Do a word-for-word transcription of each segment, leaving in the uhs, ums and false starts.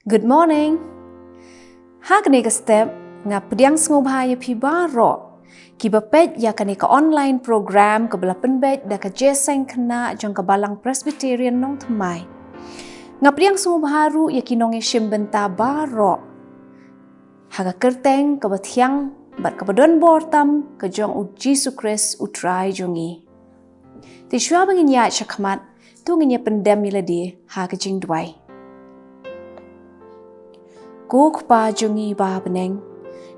Good morning. Ha kane ka step, nga pdiang sngewbha ïa phi baroh kiba peit ïa kane ka online program kaba la pynbeit da ka Jingïaseng Khynnah jong ka Balang Presbyterian Nongthymmai. Nga pdiang sngewbha ruh ïa ki nongïashim bynta baroh ha ka kyrteng kaba thiang bad kaba don bor tam ka jong U Jisu Khrist U Trai jong ngi. Te shuwa ba ngin ïaid shakhmat, to ngin ïa pyndem ïa lade ha ka jingduwai. Ko Kpa jong ngi ba ha bneng,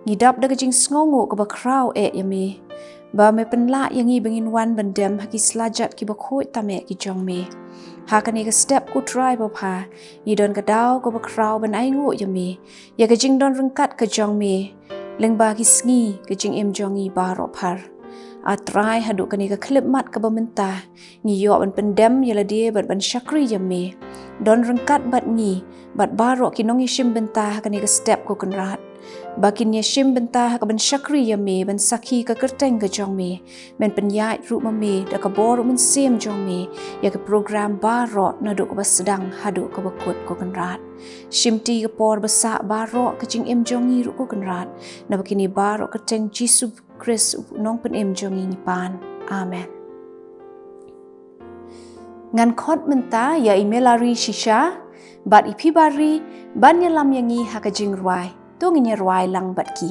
ngi dap da ka jingsngewnguh kaba khraw eh ïa me ba me pynlah ïa ngi ba ngin wan ban dem ha ki slajat kiba khuid tam eh ki jong me. Ha kane ka step, ko Trai babha, ngi don ka daw kaba khraw ban ainguh ïa me ïa ka jingdon ryngkat ka jong me lyngba ki sngi ka jingim jong ngi baroh phar. A Trai, haduh kane ka khyllipmat kaba mynta, ngi ïoh ban pyndem ïa lade bad ban shakri ïa me. Don ryngkat bad ngi bad baroh ki nongïashim bynta ha kane ka step, ko Kynrad, ba kin ïashim bynta ha kaban shakri ïa me ban sakhi ka kyrteng ka jong me. Men pynïaid ruh ma me da ka bor U Mynsiem jong me ïa ka program baroh, naduh kaba sdang haduh kaba kut, ko Kynrad. Shimti ka por ba sah baroh ka jingim jong ngi ruh, ko Kynrad, naba kine baroh ha ka kyrteng Jisu Khrist U Nongpynim jong ngi ngi pan. Amen. Ngan khot mynta ïa i Melari shisha bad i Phibari ban ïalam ïa ngi ha ka jingrwai. To ngin ïa rwai lang bad ki.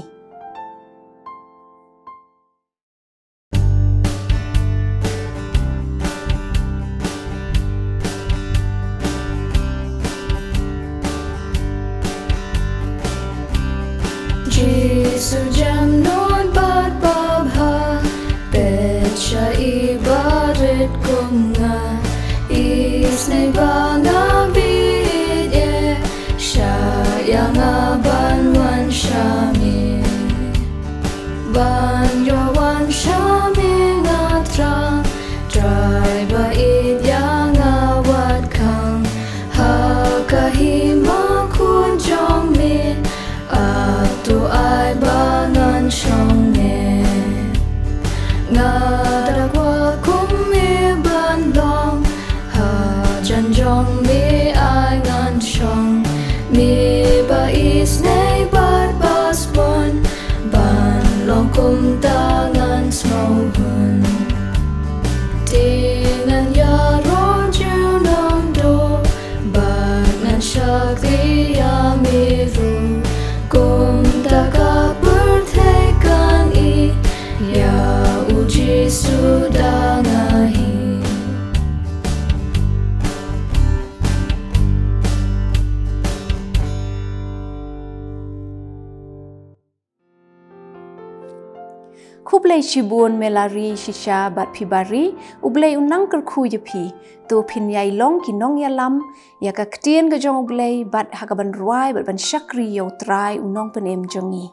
Jisu, jem nud bad babha, peit sha i barit kum nga. Isynei ba nga bit ïa, shah ïa nga ban wan sha me. Ban ïoh wan sha me nga Trai, Trai ba ïeit ïa nga wat khang. Ha ka hima khuid jong me, ap to ai ba ngan shong ne. Nga da kwah kum me ban long, hajan jong me ai ngan shong. Me ba isynei bad ba sbun, ban long kumta ngan sngewhun. Te ngan ïaroh junom duh, bad ngan shakri ïa me ruh. Kumta ka pyrthei kan ïeit ïa U Jisu da nga hi. Khublei shibun Melari shisha bad Phibari, U Blei un nang kyrkhu ïa phi. To phin ïai long ki nongïalam ïa ka ktien ka jong U Blei bad ha kaban rwai bad ban shakri ïa U Trai U Nongpynim jong ngi.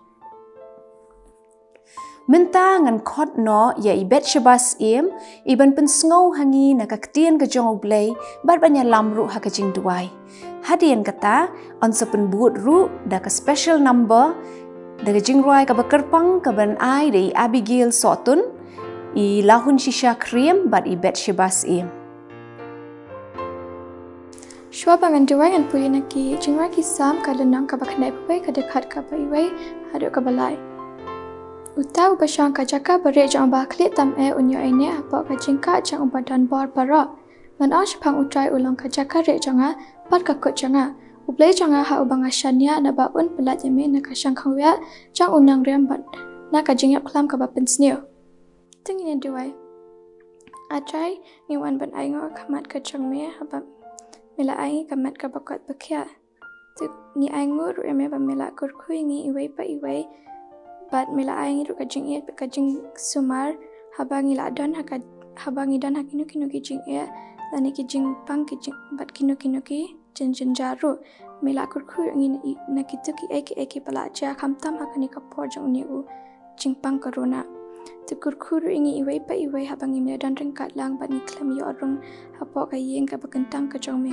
Mynta ngan khot noh ïa i Betsheba Syiem, i ban pynsngew ha ngi na ka ktien ka jong U Blei bad ban ïalam ruh ha ka jingduwai. Hadien kata, yn sa pynbud ruh da ka special number, da ka jingrwai kaba kyrpang kaban ai da i Abigail Sohtun, i Lahun Shisha Khyriem bad i Betsheba Syiem. Shuwa ba ngan duwai, ngan pule na ki jingrwai ki Salm, ka lynnong kaba khyndai phew wei, ka dkhot kaba wei haduh kaba lai. Uta uba shong ka jaka barieh jong uba khlieh tam eh un ïoh ïaineh hapoh ka jingkah jong uba don bor baroh. Ngan ong shaphang U Trai, u long ka jaka rieh jong nga bad ka kut jong nga, U Blei jong nga ha uba nga shaniah, naba un pyllait ïa me na ka shang khangwei jong u nongrim bad na ka jingïap khlam kaba pynsniew. To ngin ïa duwai. A Trai, ngi wan ban ainguh ha khmat ka jong me, haba me la ai ngi ka met kaba kot ba khiah. To ngi ainguh ruh ïa me ba me la kyrkhu ïa ngi iwei pa iwei, bad me la ai ngi ruh ka jingïeit bad ka jingsumar, haba ngi la don ha ka, haba ngi don ha kino kino ki jingeh lane ki jingpang, ki jing, bad kino kino ki jynjar ruh. Me la kyrkhu ïa ngi na i, na kito kiei kiei kiba la jia, khamtam ha kane ka por jong une u jingpang corona. To kyrkhu ruh ïa ngi iwei pa iwei haba ngim ïa don ryngkat lang bad ngi khlem ïoh rung hapoh ka ïing kaba kyntang ka jong me.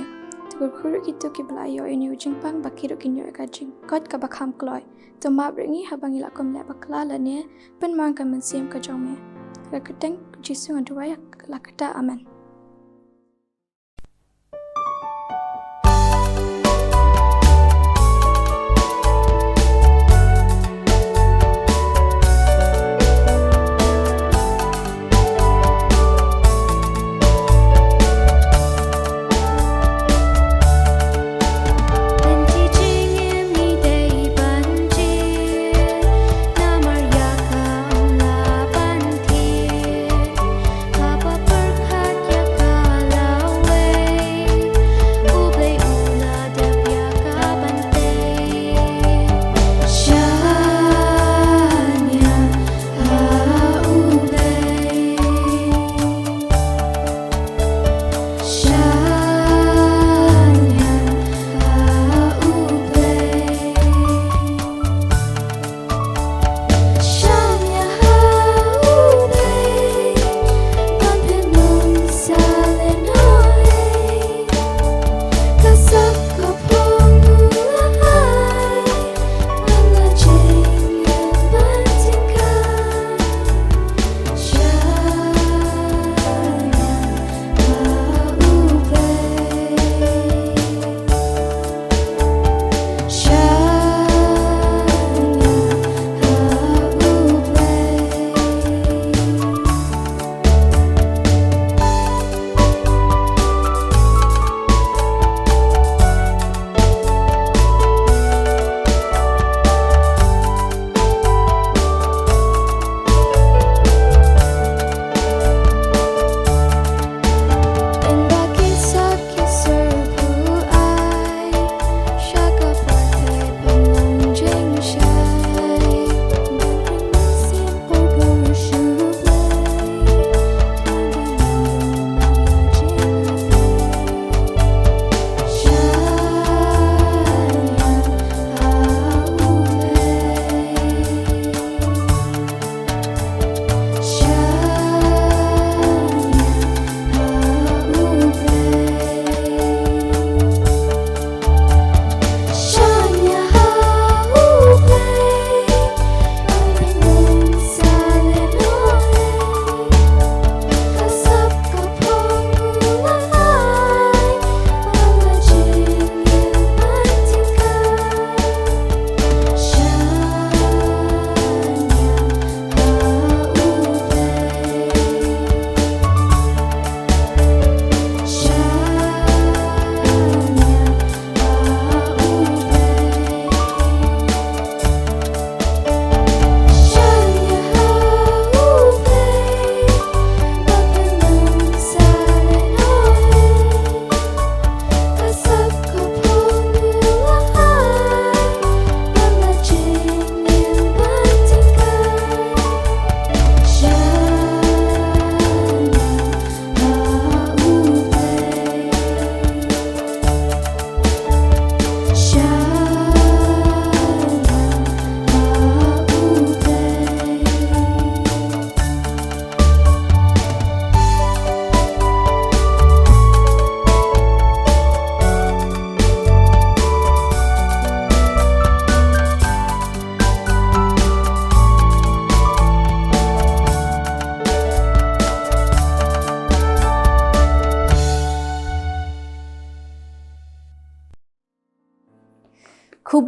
To kyrkhu ruh ïa kito kiba la ïoh ïa une u jingpang ba ki ruh kin ïoh ïa ka jingkoit kaba kham kloi. To map ruh ïa ngi haba ngi la kum leh bakla lane pynmong ka mynsiem ka jong me. Ha ka kyrteng Jisu nga duwai la kata. Amen.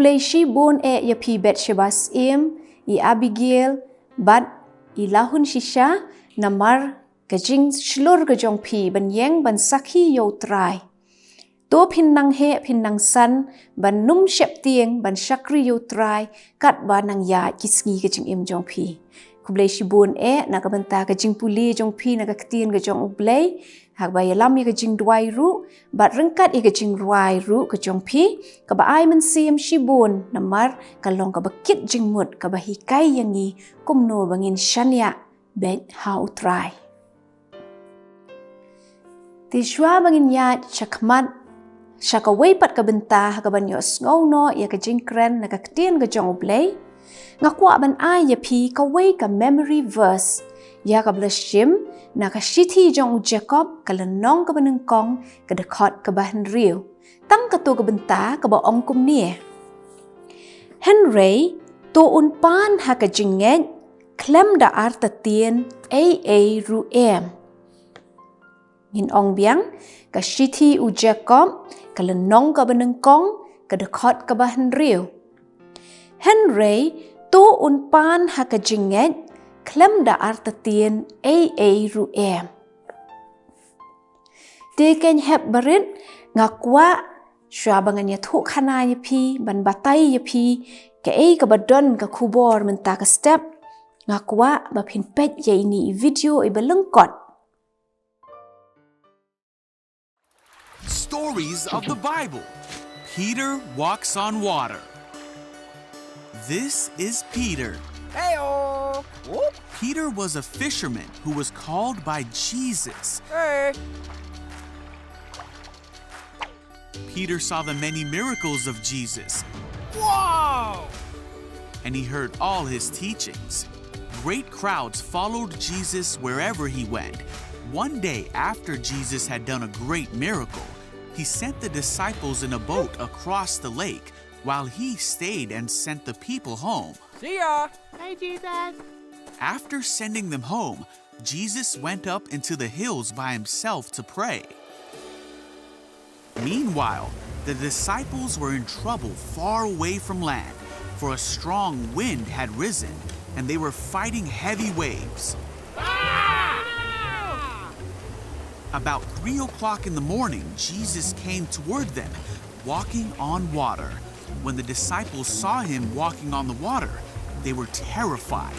Khublei shibun eh ïa phi Bathsheba Syiem, i Abigail, bad i Lahun Shisha, namar ka jingshlur ka jong phi ban ïeng ban sakhi ïa U Trai. To phin nang heh phin nang san ban nym sheptieng ban shakri ïa U Trai katba nang ïaid ki sngi ka jingim jong phi. Khublei shibun eh na ka bynta ka jingpule jong phi na ka ktien ka jong U Blei, ha kaba ïalam ïa ka jingduwai ruh, bad ryngkat ïa ka jingrwai ruh ka jong phi, kaba ai mynsiem shibun namar ka long kaba kit jingmut kaba hikai ïa ngi kumno ba ngin shaniah beit ha U Trai. Te shuwa ba ngin ïaid shakhmat sha kawei pat ka bynta ha kaban ïohsngew noh ïa ka jingkren na ka ktien ka jong U Blei, nga kwah ban ai ïa phi kawei ka memory verse ïa kaba la shim na ka shithi jong u Jakob, ka lynnong kaba nyngkong, ka dkhot kaba hynriew. Tang kato ka bynta kaba ong kumne: Hynrei to un pan ha ka jingngeit khlem da artatien ei ei ruh em. Ngin ong biang, ka shithi u Jakob, ka lynnong kaba nyngkong, ka dkhot kaba hynriew. Hynrei to un pan ha ka jingngeit khlem da artatien ei ei ruh em. Te kynhep barit, nga kwah shuwa ba ngan ïathuh khana ïa phi, ban batai ïa phi kaei kaba don ka khubor mynta ka step, nga kwah ba phin peit ïa ine i video iba lyngkot. Stories of the Bible. Peter walks on water. This is Peter. Heyo. Whoop. Peter was a fisherman who was called by Jesus. Hey. Peter saw the many miracles of Jesus. Whoa! And he heard all his teachings. Great crowds followed Jesus wherever he went. One day, after Jesus had done a great miracle, he sent the disciples in a boat across the lake while he stayed and sent the people home. See ya! Bye, Jesus! After sending them home, Jesus went up into the hills by himself to pray. Meanwhile, the disciples were in trouble far away from land, for a strong wind had risen, and they were fighting heavy waves. About three o'clock in the morning, Jesus came toward them, walking on water. When the disciples saw him walking on the water, they were terrified.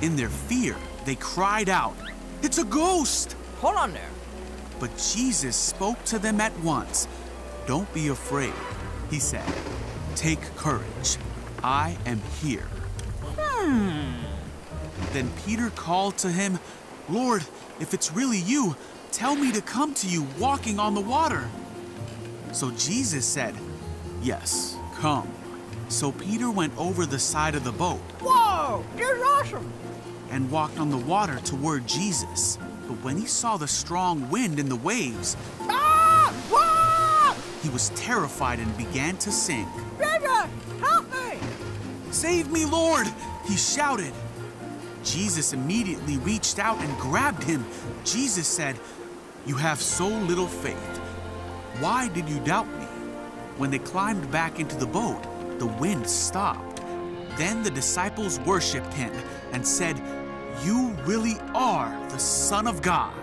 In their fear, they cried out, "It's a ghost!" Hold on there. But Jesus spoke to them at once. "Don't be afraid," he said. "Take courage. I am here." Then Peter called to him, "Lord, if it's really you, tell me to come to you walking on the water." So Jesus said, "Yes, come." So Peter went over the side of the boat. Whoa, this is awesome! And walked on the water toward Jesus. But when he saw the strong wind and the waves, ah! Whoa! He was terrified and began to sink. Jesus, help me! "Save me, Lord!" he shouted. Jesus immediately reached out and grabbed him. Jesus said, "You have so little faith. Why did you doubt me?" When they climbed back into the boat, the wind stopped. Then the disciples worshipped him and said, "You really are the Son of God."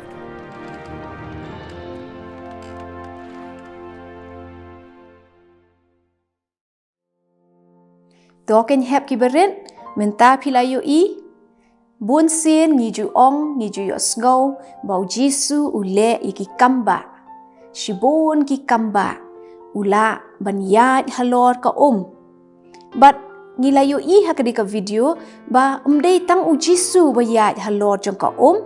To kynhep ki barit, mynta phi la ïohi, bun sien ngi ju ong, ngi ju ïohsngew ba u Jisu u leh ïa ki kambah. Shibun ki kambah, u lah ban ïaid halor ka um. Bad ngi la ïohi ha kane ka video ba ym dei tang u Jisu ba ïaid halor jong ka um,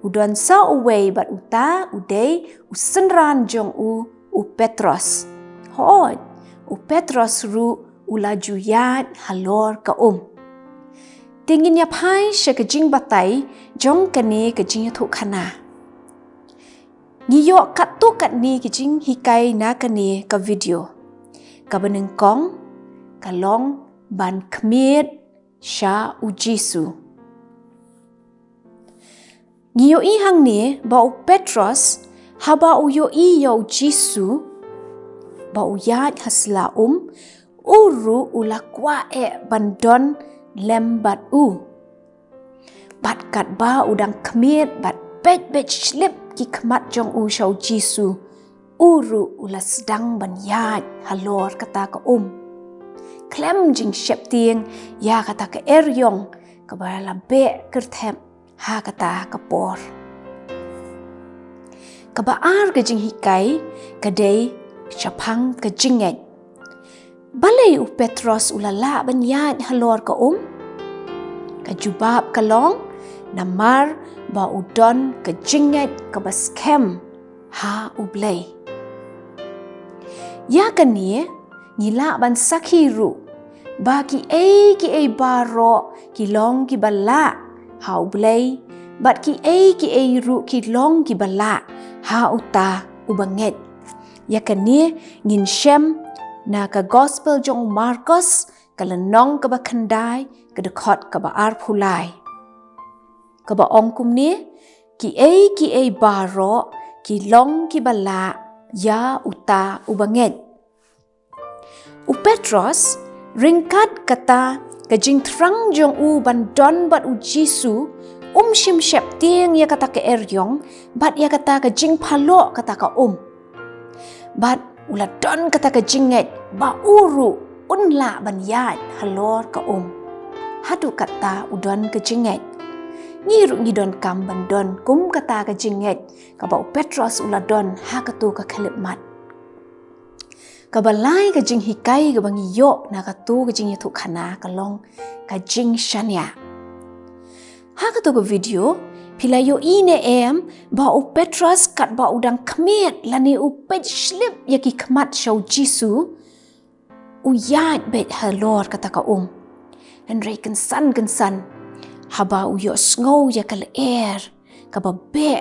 u don sa uwei bad uta u dei u synran jong u, u Petros. Hooid, u Petros ruh u la ju ïaid halor ka um. Te ngin ïa phai sha ka jingbatai jong kane ka jingïathuhkhana. Ngi ïoh katto katne ki jinghikai na kane ka video. Kaba nyngkong ka long ban khmied sha u Jisu. Ngi ïohi hangne ba u Petros, haba u ïohi ïa u Jisu, ba u ïaid ha sla um, u ruh u la kwah eh ban don lem bad u. Bad katba u dang khmied bad beit beit slip ki khmat jong u sha u Jisu, u ruh u la sdang ban ïaid halor kata ka um. Khlem jingsheptieng ïa kata ka eriong kaba la beh kyrthep ha kata ka por. Kaba ar ka jinghikai ka dei shaphang ka jingngeit. Balei u Petros u la lah ban ïaid halor ka um? Ka jubab ka long namar ba u don ka jingngeit kaba skhem ha U Blei. Ïa kane ngi lah ban sakhi ruh ba kiei kiei baroh ki long kiba lah ha U Blei, bad kiei kiei ruh ki long kiba lah ha uta uba ngeit. Ïa kane ngin shem na ka Gospel jong u Markos, ka lynnong kaba khyndai, ka dkhot kaba arphew lai, kaba ong kumne: Kiei kiei baroh ki long kiba lah ïa uta uba ngeit. U Petros, ryngkat kata ka jingthrang jong u ban don bad u Jisu, um shym sheptieng ïa kata ka eriong bad ïa kata ka jingphalok kata ka um. Bad u la don kata ka jingngeit ba u ruh un lah ban ïaid halor ka um. Haduh katta u don ka jingngeit. Ngi ruh ngi donkam ban don kum kata ka jingngeit kaba u Petros u la don ha kato ka khyllipmat. Kaba lai ka jinghikai kaba ngi ïoh na kato ka jingïathuhkhana ka long ka jingshaniah. Ha kato ka video phi la ïohi ne em ba u Petros katba u dang khmied lane u peit slip ïa ki khmat sha u Jisu, u ïaid beit halor kata ka um. Hynrei kynsan kynsan haba u ïohsngew ïa ka lyer kaba beh,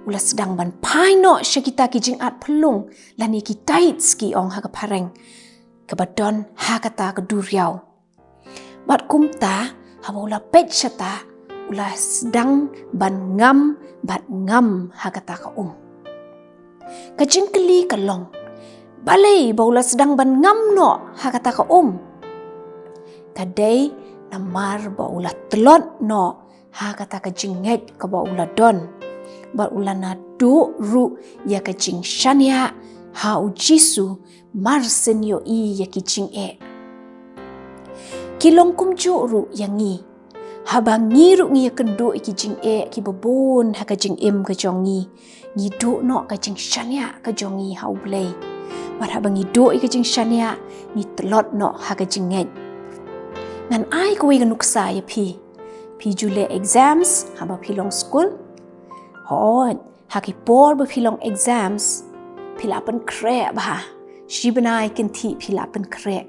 u la sdang ban phai noh sha kita ki jingat phyllung lane ki tides ki ong ha ka phareng, kaba don ha kata ka duriaw. Bad kumta haba u la peit shata u la sdang ban ngam bad ngam ha kata ka um. Ka jingkylli ka long, balei ba u la sdang ban ngam noh ha kata ka um? Ka dei namar ba u la tlot noh ha kata ka jingngeit kaba u la don. Bad u la naduh ruh ïa ka jingshaniah ha u Jisu mar syn ïohi ïa ki jingeh. Ki long kumjuh ruh ïa ngi. Haba ngi ruh ngi ïakynduh ïa ki jingeh kiba bun ha ka jingim ka jong ngi, ngi duh noh ka jingshaniah ka jong ngi ha U Blei. Bad haba ngi duh ïa ka jingshaniah, ngi tlot noh ha ka jingngeit. Ngan ai kawei ka nuksa ïa phi. Phi ju leh exams haba phi long skul? Hooid, ha ki por ba phi long exams phi la pynkhreh bha. Shi bnai kynthih phi la pynkhreh.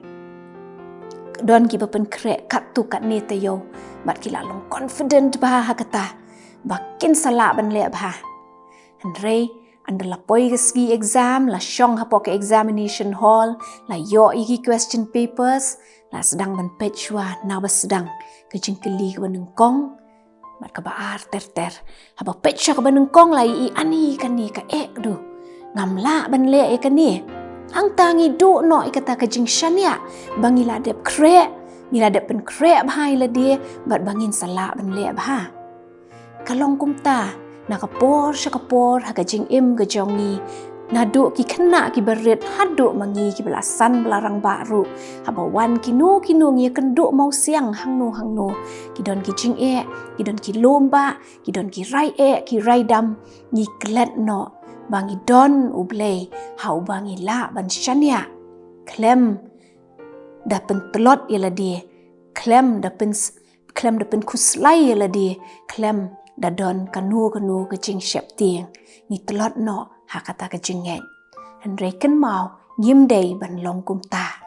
Don kiba pynkhreh katto katne taïew bad ki la long confident bha ha kata ba kin sa lah ban leh bha. Hynrei ynda la poi ka sngi exam, la shong hapoh ka examination hall, la ïoh ïa ki question papers, la sdang ban peit shuwa na ba sdang. Ka jingkylli kaba nyngkong bad kaba ar ter ter. Haba peit sha kaba nyngkong la ïohi, ani kane ka eh du, ngam lah ban leh ïa kane. Hangta ngi duh noh ïa kata ka jingshaniah ba ngi la dep khreh, ngi la dep pynkhreh bha ïa lade bad ba ngin sa lah ban leh bha. Ka long kumta na ka por sha ka por ha ka jingim ka jong ngi. Naduh ki khynnah kiba rit haduh ma ngi kiba la san ba la rangbah ruh, haba wan kino kino ngi ïakynduh mawsiang hangno hangno, ki don ki jingeh, ki don ki lum bah, ki don ki rai eh ki rai dam, ngi klet noh ba ngi don U Blei ha uba ngi lah ban shaniah khlem da pyntlot ïa lade, khlem da pyn khlem da pynkhuslai ïa lade, khlem da don kano kano ka jingsheptieng. Ngi tlot noh ha kata ka jingngeit. Hynrei kynmaw, ngim dei ban long kumta.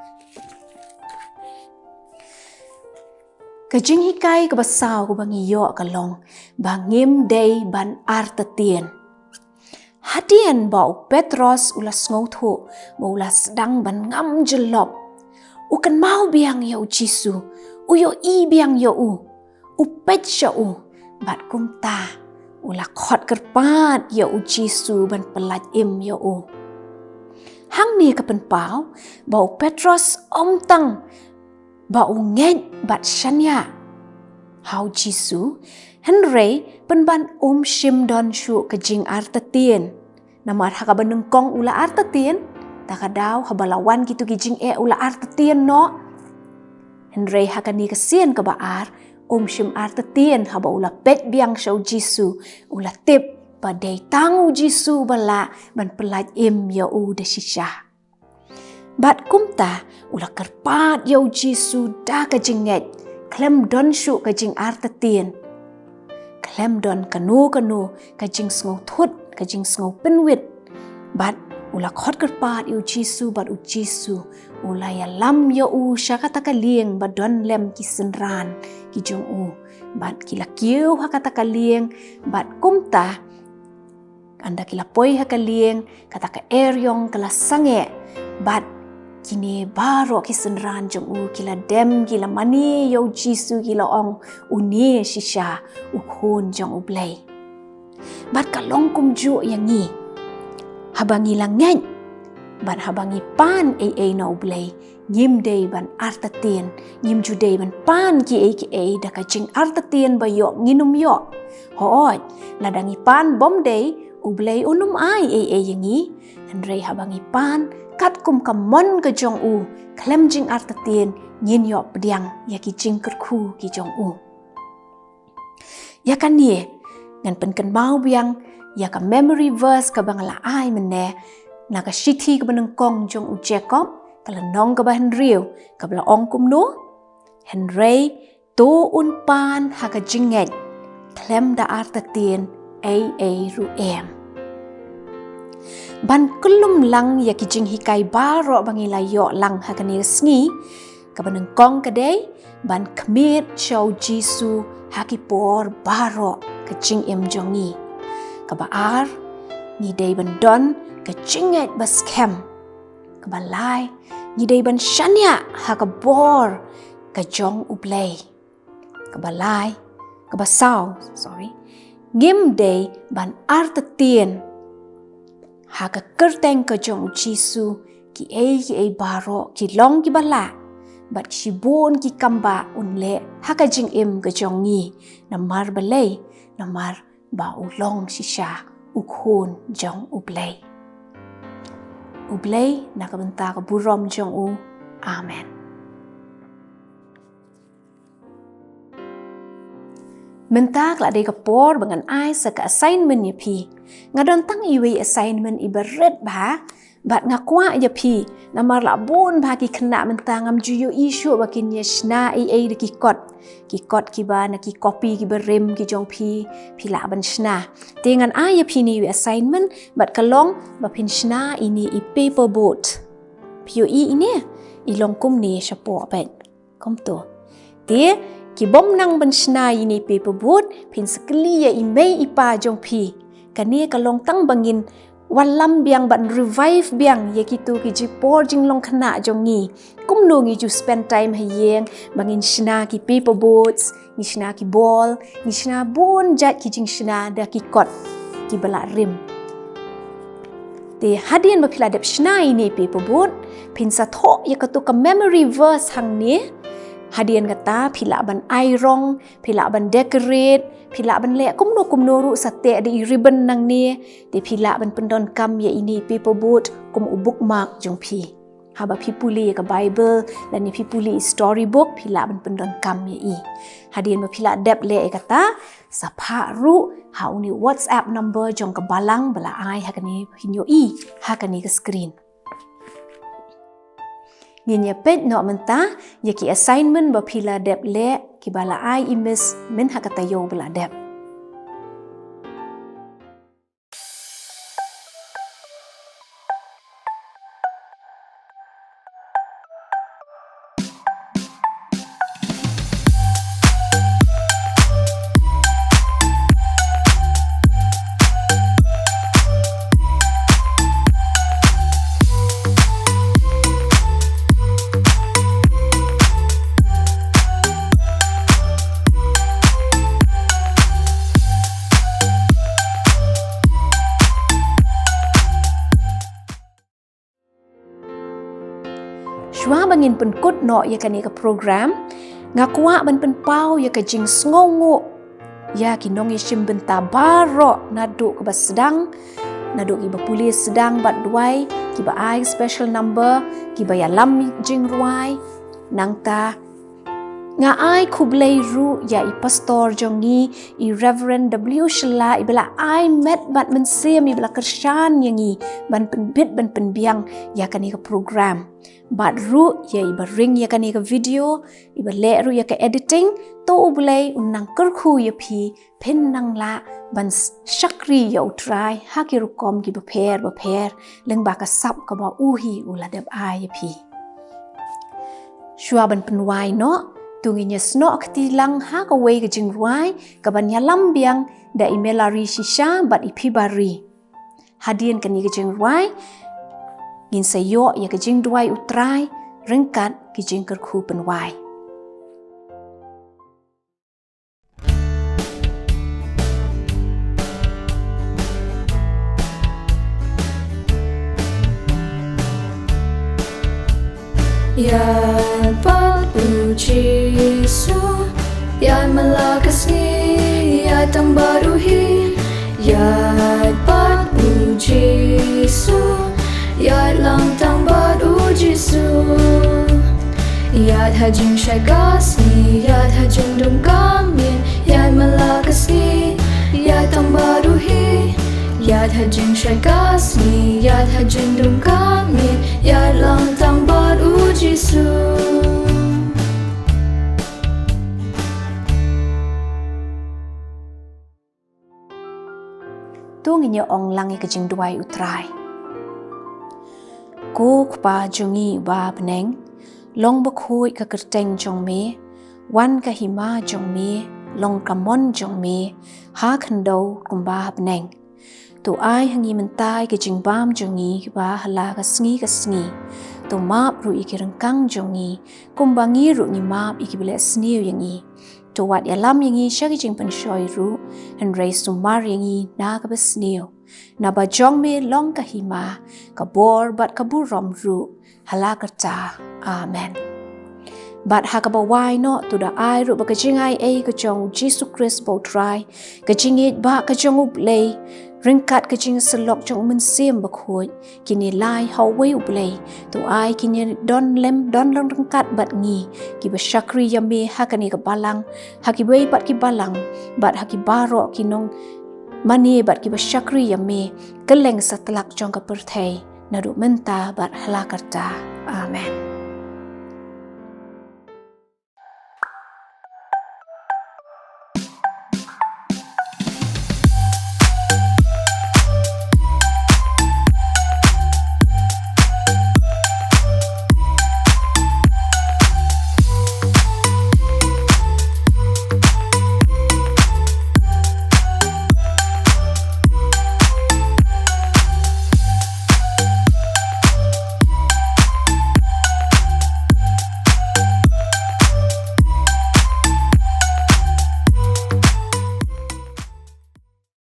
Ka jinghikai kaba saw kaba ngi ïoh ka long ba ngim dei ban artatien. Hadien ba u Petros u la sngewthuh ba u la sdang ban ngam jyllop, u kynmaw biang ïa u Jisu, u ïohi biang ïa u, u peit sha u, bad kumta u la khot kyrpad ïa u Jisu ban pyllait im ïa u. Hangne ka pynpaw ba u Petros ym tang ba u ngeit bad shaniah ha u Jisu, hynrei pynban um shym don shuh ka jingartatien. Namar ha kaba nyngkong u la artatien, ta ka daw haba la wan kitu ki jingeh u la artatien noh. Hynrei ha kane ka sien kaba ar, um shym artatien haba u la peit biang sha u Jisu, u la tip ba dei tang u Jisu ba lah ban pyllait im ïa u da shisha. Bad kumta u la kyrpad ïa u Jisu da ka jingngeit, khlem don shuh ka jingartatien, khlem don kano kano ka jingsngewthut, ka jingsngewpynwit. Bad u la khot kyrpad ïa u Jisu, bad u Jisu u la ïalam ïa u sha kata ka lieng ba don lem ki synran ki jong u. Bad ki la kiew ha kata ka lieng, bad kumta ynda ki la poi ha ka lieng, kata ka eriong ka la sangeh. Bad kine baroh ki synran jong u ki la dem, ki la mane ïa u Jisu, ki la ong, "Une shisha u Khun jong U Blei." Bad ka long kumjuh ïa ngi. Haba ngi la ngeit bad haba ngi pan ei ei na U Blei, ngim dei ban artatien, ngim ju dei ban pan kiei kiei da ka jingartatien ba ïoh ngin ym ïoh. Hooid, lada ngi pan bym dei, U Blei un ym ai ei ei ïa ngi. Hynrei haba ngi pan katkum ka mon ka jong u, khlem jingartatien, ngin ïoh pdiang ïa ki jingkyrkhu ki jong u. Ïa kane ngan pynkynmaw biang ïa ka memory verse kaba nga la ai mynne na ka shithi kaba nyngkong jong u Jakob, ka lynnong kaba hynriew, kaba la ong kumno: "Hynrei to un pan ha ka jingngeit, khlem da artatien ei ei ruh em." Ban kyllum lang ïa ki jinghikai baroh ba ngi la ïoh lang ha kane ka sngi, kaba nyngkong ka dei ban khmied sha u Jisu ha ki por baroh ka jingim jong ngi. Kaba ar, ngi dei ban don ka jingngeit ba skhem. Kaba lai, ngi dei ban shaniah ha ka bor ka jong U Blei. Kaba lai, kaba saw, sorry. Ngim dei ban artatien. Ha ka kyrteng ka jong u Jisu, kiei kiei baroh ki long kiba lah, bad shibun ki kam ba un leh ha ka jingim ka jong ngi, namar balei, namar ba u long shisha u Khun jong U Blei. U Blei na ka bynta ka burom jong u. Amen. Mynta ka la dei ka por ba ngan ai sa ka assignment ïa phi. Nga don tang iwei assignment iba rit bha, bad nga kwah ïa phi, namar la bun bha ki khynnah mynta ngam ju ïohi shuh ba kin ïa shna ei ei da ki kot. Ki kot kiba na ki kopi kiba rim ki jong phi, phi lah ban shna. Te ngan ai ïa phi ine iwei assignment, bad ka long ba phin shna ine i paper boat. Phi ïohi ine, i long kumne shapoh bad kumto. Te, ki bym nang ban shna ine i paper boat, phin sa kylli ïa i mei i pa jong phi. Kane ka long tang ba ngin wallam biang bad revive biang ïa kito ki jingpor jinglong khynnah jong ngi. Kumno ngi ju spend time ha ïing, ba ngin shna ki paper boats, ngi shna ki ball, ngi shna bun jait ki jingshna da ki kot kiba la rim. Te hadien ba phi la dep shna ine i paper boat, phin sa thoh ïa kato ka memory verse hangne. Hadien kata phi lah ban ai rong, phi lah ban decorate, phi lah ban leh kumno kumno ruh, sa teh da i ribbon nangne. Te phi lah ban pyndonkam ïa ine i paper boat kum u bookmark jong phi. Haba phi pule ïa ka Bible lane phi pule i storybook, phi lah ban pyndonkam ïa i. Hadien ba phi la dep leh ïa kata, sa phah ruh ha une i WhatsApp number jong ka balang ba la ai ha kane, phin ïohi ha kane ka screen. Ngin ïa peit noh mynta ïa ki assignment ba phi la dep leh, kiba la ai i miss mynta ha ka taïew ba la dep. Ngin pynkut noh ïa kane ka program, nga kwah ban pynpaw ïa ka jingsngewnguh ïa ki nongïashim bynta baroh naduh kiba sdang, naduh kiba pule sdang bad duwai, kiba ai special number, kiba ïalam jingrwai. Nangta nga ai khublei ruh ïa i pastor jong ngi, i Reverend W Shylla, iba la ai met bad mynsiem, iba la kyrshan ïa ngi ban pynbit ban pynbiang ïa kane ka program. Bad ruh ïa iba ring ïa kane ka video, iba leh ruh ïa ka editing, to U Blei un nang kyrkhu ïa phi, phin nang lah ban s-, shakri ïa U Trai ha ki rukom kiba pher bapher, lyngba ka sap kaba u hi u la dep ai ïa phi. Shuwa ban pynwai noh, to ngin ïasnoh kti lang ha kawei ka jingrwai kaban ïalam biang da i Melari Shisha bad i Phibari. Hadien kane ka jingrwai, ngin sa ïoh ïa ka jingduwai U Trai ryngkat ki jingkyrkhu pynwai. Ïaid bad U Jisu, ïaid man la ka sngi, ïaid tang bad U hi. Ïaid bad U Jisu, ïaid lang tang bad U Jisu. Ïaid ha jingshai ka sngi, ïaid ha jingdum ka miet, ïaid man la ka sngi, ïaid tang bad U hi. Ïaid ha jingshai ka sngi, ïaid ha jingdum ka miet, ïaid lang tang bad U Jisu. To ngin ïa ong lang ïa ka jingduwai U Trai. Ko Kpa jong ngi uba ha bneng, long bakhuid ka kyrteng jong me, wan ka hima jong me, long ka mon jong me, ha khyndew kumba ha bneng. To ai ha ngi mynta ïa ka jingbam jong ngi kaba ha la ka sngi ka sngi. To map ruh ïa ki ryngkang jong ngi, kumba ngi ruh ngi map ïa kiba leh sniew ïa ngi. To wat ïalam ïa ngi sha ki jingpynshoi ruh, hynrei sumar ïa ngi na kaba sniew. Naba jong me long ka hima, ka bor bad ka burom ruh, ha la karta. Amen. Bad ha kaba wai noh, to da ai ruh ba ka jingai ei ka jong U Jisu Khrist ba U Trai, ka jingïeit ba ka jong U Blei, ryngkat ka jingsyllok jong U Mynsiem Bakhuid, kin ïalai ha uwei U Blei. To ai kin ïa don lem don lang ryngkat bad ngi kiba shakri ïa me ha kane ka balang, ha kiwei pat ki balang, bad ha ki baroh ki nongmane bad kiba shakri ïa me, kylleng satlak jong ka pyrthei, naduh mynta bad ha la karta. Amen.